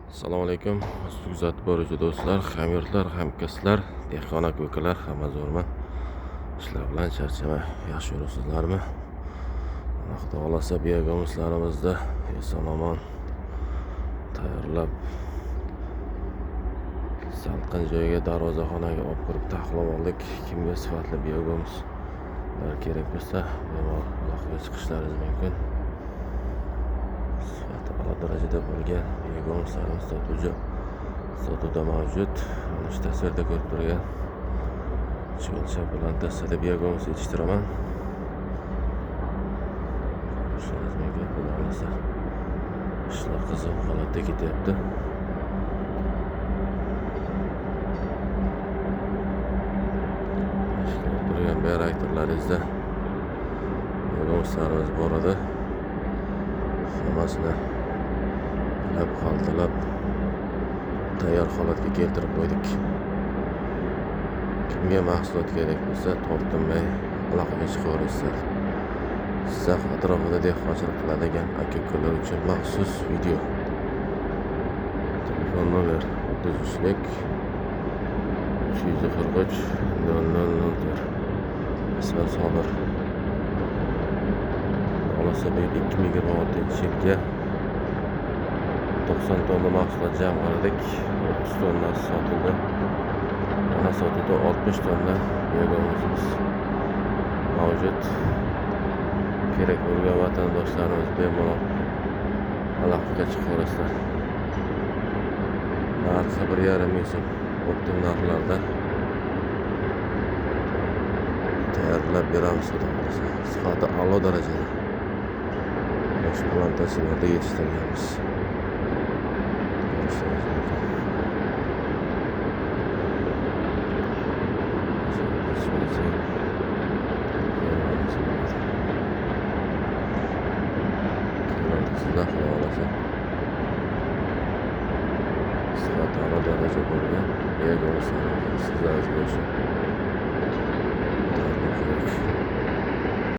Assalomu alaykum, kuzatib boruvchi do'stlar, hamyurtlar, hamkasblar, dehqon aka-ukalar, hamma zo'rmi? Ishlar bilan charchamay yaxshi yuribsizlarmi? Alloh taolosa biogumuslarimizni eson-omon tayyorlab salqin joyga, darvozaxonaga olib kirib taxlab oldik. Kimga sifatli biogumuslar kerak bo'lsa, bemalol aloqaga chiqishlaringiz mumkin. Sifati a'lo darajada bo'lgan biogumuslarimiz sotuvda mavjud. Mana shu tasvirda ko'rib turgan Cho'lcha plantasiyada biogumus yetishtiraman. Ko'rishingiz mumkin, xudo xohlasa ishlar qizg'in holatda ketyapti. Ko'rib turgan bioreaktorlaringizda biogumuslarimiz bor edi. Hammasini ilab xaltalab tayyor holatga keltirib qo'ydik. Kimga mahsulot kerak bo'lsa, tortinmay aloqaga chiqaverasizlar. Jizzax atrofida dehqonchilik qiladigan aka-ukalar uchun maxsus video. Telefon nomer 33 343 0004. Ismi Sobir. Xohlasa bu yil 2026-yilga 90 tonna mahsulot jam qildik. 30 tonnasi sotildi. Mana sotuvda 60 tonna biogumusimiz mavjud. Kerak bo'lgan vatandoshlarimiz bemalol aloqaga chiqaverasizlar. Narxi 1,5 ming so'm optim narxlarda tayyorlab beramiz, xudo xohlasa. Sifati a'lo darajada. Shu plantatsiyalarda yetishtirganmiz. Ko'rishingiz mumkin. Sizlar xudo xohlasa sifati a'lo daraja bo'lgan biogumuslarimizni sizlar uchun tayyorlab qo'ydik.